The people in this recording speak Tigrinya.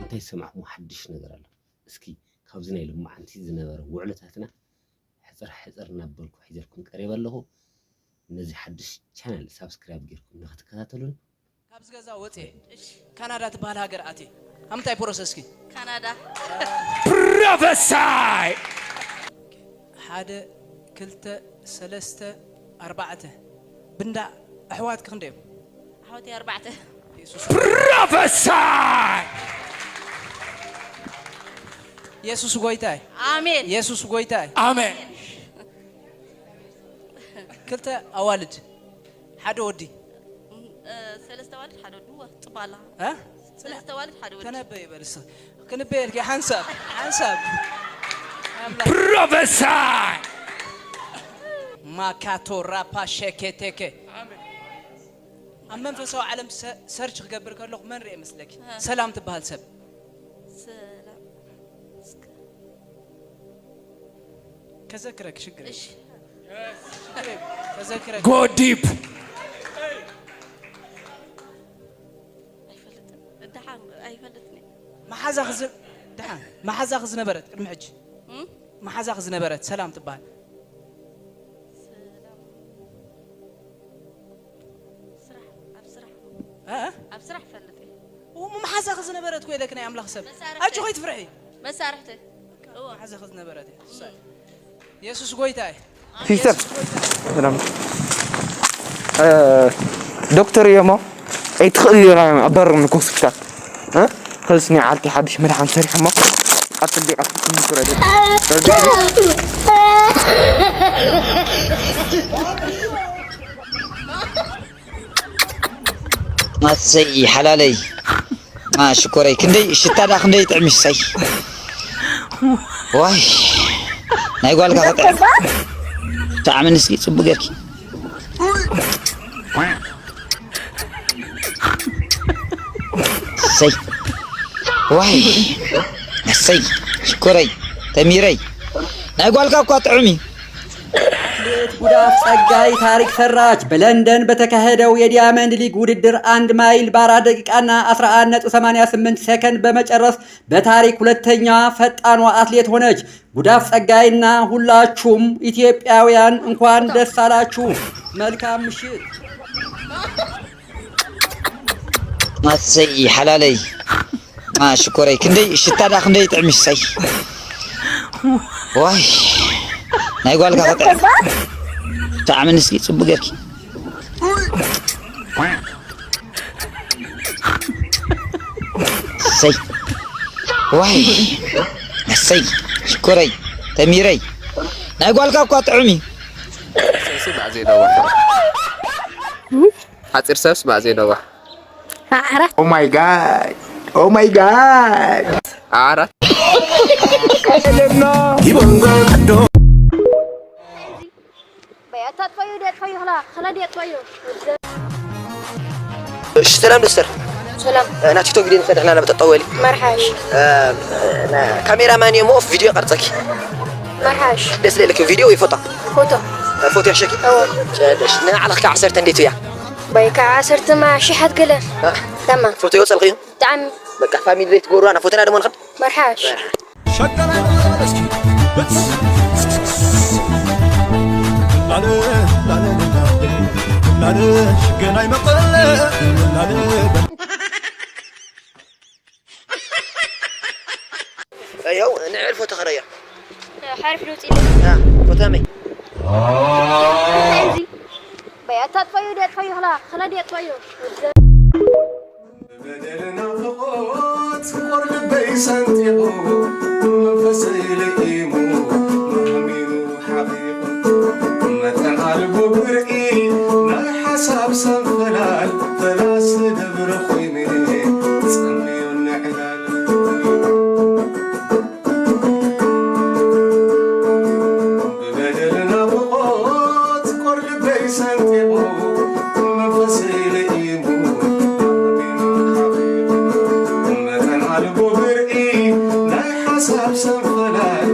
እንታይ ዝሰማዕኩሞ ሓድሽ ነገር ኣሎ? እስኪ ካብዚ ናይ ሎማዓንቲ ዝነበረ ውዕሎታትና ሕፅር ሕፅር እናበልኩ ሒዘልኩም ቀሪበ ኣለኹ። ነዚ ሓድሽ ቻነል ሳብስክራይብ ጌርኩም ንኽትከታተሉን ካብዚ ገዛ ወፅየ ካናዳ ትበሃል ሃገር ኣትየ ኣብ ምንታይ ፕሮሰስኪ? ካናዳ። ፕሮፈሳይ ሓደ ክልተ ሰለስተ ኣርባዕተ ብንዳ ኣሕዋትኪ ክንደዮም? ኣሕዋተይ ኣርባዕተ። ፕሮፈሳይ የሱስ ጎይታይ ኣሜን። የሱስ ጎይታይ ኣሜን ክልተ ኣዋልድ ሓደ ወዲ እ፣ ሰለስተ ኣዋልድ ሓደ ወዲ። እወ፣ ጽባላ። እ? ሰለስተ ኣዋልድ ሓደ ወዲ። ተነበይ በልስ ክንበየልኪ ሓንሳብ ሓንሳብ ፕሮፈሳይ ማካቶ ራፓ ሸኬቴኬ ኣብ መንፈሳዊ ዓለም ሰ- ሰርች ክገብር ከለኹ መን ርእ መስለኪ? ሰላም ትበሃል ሰብ ሰላም። እስከ ከዘክረክ ሽግር እሺ። ተዘክረክ ጎዲፕ ኣይፈልጥን። ደሓን ኣይፈልጥን። መሓዛኺ ዝ- ደሓን መሓዛኺ ዝነበረት ቅድሚ ሕጂ እም? መሓዛኺ ዝነበረት ሰላም ትበሃል ሰላም። ስራሕ፣ ኣብ ስራሕ። እ? ኣብ ስራሕ ፈልጥ እየ። እሞ መሓዛኺ ዝነበረት ኮይለክ ናይ ኣምላኽ ሰብ መሳርሒ። ኣጆ ከይትፍርሒ መሳርሕቲ። እወ። መሓዛኺ ዝነበረት እያ እሳ። የሱስ ጎይታ እዩ ሲስተር ሰላም እ፣ ዶክተር እዮሞ ኣይትኽእል እዮ ኣባረርኒ ሆስፒታል እ? ኸልስኒ ዓልቲ ሓድሽ መድሓን ሰሪሖሞ ኣብ ትልዲ ዓልቲ ክምስረ ኣሰይ ሓላለይ ኣ ሽኮረይ ክንደይ ሽታ ዳ ክንደይ ጥዕም ይሰይ ዋይ ናይ ጓልካ ክጥዕም ብጣዕሚ ንስኪ ጽቡቅ ገርኪ ሰይ ዋይ ኣሰይ ሽኮረይ ተሚረይ ናይ ጓልካ እኳ ጥዑም እዩ አትሌት ጉዳፍ ጸጋይ ታሪክ ሰራች። በለንደን በተካሄደው የዲያመንድ ሊግ ውድድር አንድ ማይል በአራት ደቂቃና አስራ አንድ ነጥብ ሰማንያ ስምንት ሰከንድ በመጨረስ በታሪክ ሁለተኛ ፈጣኗ አትሌት ሆነች። ጉዳፍ ጸጋይና ሁላችሁም ኢትዮጵያውያን እንኳን ደስ አላችሁ። መልካም ምሽት። ኣሰይ ሓላለይ ኣ ሽኮረይ ክንደይ ሽታ ዳ ክንደይ ጥዕም ይሰይ ዋይ ናይ ጓልካ ክጥዕም ብጣዕሚ ንስኪ ጽቡቅ ገርኪ ሰይ ዋይ ኣሰይ ሽኮረይ ተሚረይ ናይ ጓልካ እኳ ጥዑም እዩ ሓፂር ሰብስ ባዕ ዘይነዋሕ ዓራት Oh my god. Oh my god. ዓራት በይ ኣታጥፈዩ ደጥፈዩ ኽላ ኽላ ደጥፈዩ እሺ ሰላም ዶስተር ሰላም እ፣ ናይ ቲክቶክ ቪድዮ ንሰርሕ ኣለና በጠጠወሊ መርሓሽ ካሜራ ማን እሞ ኦፍ ቪድዮ ቀርጸኪ መርሓሽ ደስ ለለኪ ቪድዮ ወይ ፎቶ ፎቶ እ፣ ፎቶ ያሸኪ እወ ጨደሽ ንዓለኽ ከዓ ዓሰርተ እንዴት እያ በይ ከዓ ዓሰርተ ማ ሽሓት ገለ እ፣ ተማ ፎቶ ይወጸልክዩ ብጣዕሚ በቃ ፋሚሊ ደይ ትገብሩና ፎቶና ደሞ ንኸድ መርሓሽ ሸገር ኣይመቐለ እስኪ ብትስ ላለ ላለ ላለ ሽገር ኣይመቐለ ላለ ያው ንዕል ፎቶ ኸረያ ሓሪፍ ለውጢ ፎቶ መይ እዚ በይ ኣታጥፈዩ ደጥፈዩ ኽላ ኽላ ደጥፈዩ በደል ናፍቆት ቁር ልበይ ሰንጢቑ መንፈሰይ ለኢሙ ማህሚኑ ሓቒቑ መጠን ኣልቦ ብርኢ ናይ ሓሳብ ሰንፈላል ፈላሲ ደብሪ ኮይነ ጸምዮ ንዕላል ብበደል ናፍቆት ቆር ልበይ ሰንጢቑ መንፈሰይ ለኢሙ መጠን ኣልቦ ብርኢ ሰብ ሰብ ፈላሊ